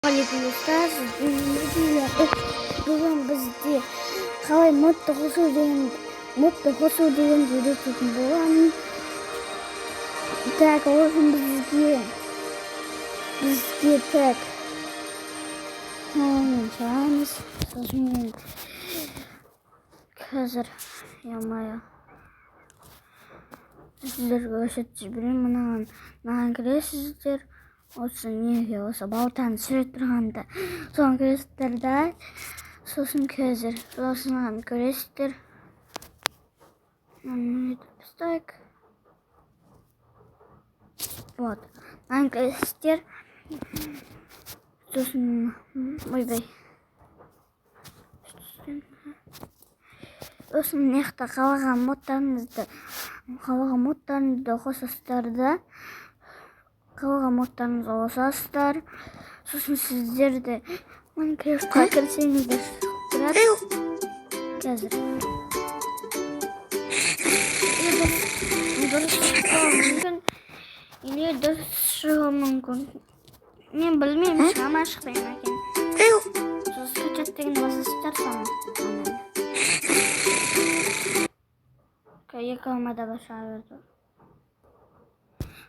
Ассалаумағалейкум, достар! Бүгін бізде қалай модты қосу деген, модты қосу дегенді үйрететін боламын. Так, ол үшін бізге так онымен шығамыз. Сосын мен қазір, ё-моё, сіздерге көрсетіп жіберемін. Мынаған кіресіздер, осы неге, осы балтаны түсіріп тұрғанда соған кіресіздер да, сосын қазір осыған кіресіздер. Мынаны өйтіп тастайық. Вот, мынаған кіресіздер, сосын, ойбай, сосын мына жақта қалаған модтарыңызды қосасыздар да, қалаған модтарыңызды қосасыздар. Сосын сіздер де Майнкрафтқа кірсеңіздер, шығып тұрады қазір. Дұрыс шықпауы мүмкін или дұрыс шығуы мүмкін, мен білмеймін, шыға ма, шықпай ма екен. Сосын «скачать» деген басасыздар. Соны ананы екі алмада бар, шыға берді.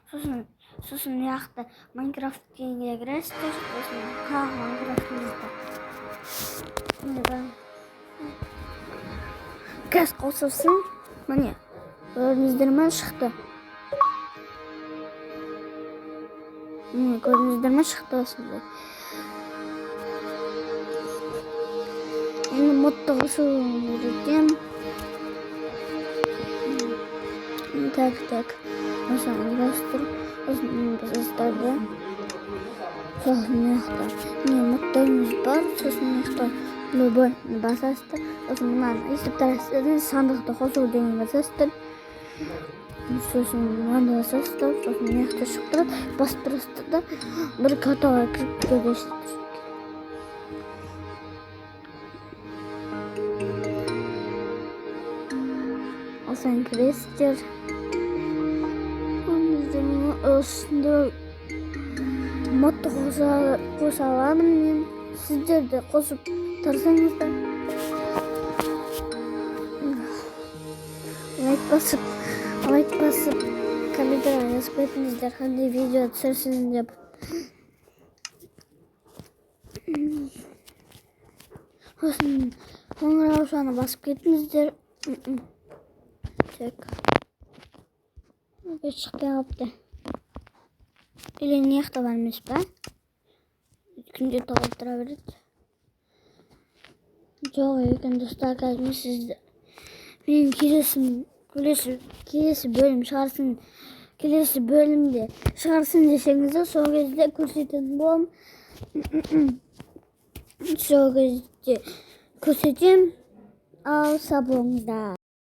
Сосын мына жақта «Майнкрафт» дегенге кіресіздер. Сосын қалаған Майнкрафтыңызды қазір қосылсын. Міне, көрдіңіздер ме, шықты. Міне, көрдіңіздер ме, шықты осындай. Енді модты қосу үйретемін. Так, осыған кіресіздер, сосын басасыздар да, сосын мына жақта не модтарыңыз бар. Сосын мына жақта «любой» басасыздар. Сосын мынаны естіп тұрасыздар, «сандықты қосу» деген басасыздар. Сосын мынаны басасыздар. Сосын мына жақта шығып тұрады, басып тұрасыздар да, бір картаға кіріп кетесіздер. Осыған кіресіздер. Осындай модты қоса аламын мен. Сіздер де қосып тұрсаңыздар, лайк басып, комментарий жазып кетіңіздер, қандай видео түсірсін деп. Сосын қоңыраушаны басып кетіңіздер. Так, шықпай қалыпты. Или мына жақта бар емес па? Күнде тығылып тұра береді. Жоқ екен, достар. Қазір мен сізді, мен келесі бөлім шығарсын, келесі бөлімде шығарсын десеңіздер, сол кезде көрсететін боламын. Сол кезде көрсетемін. Ал сау болыңыздар.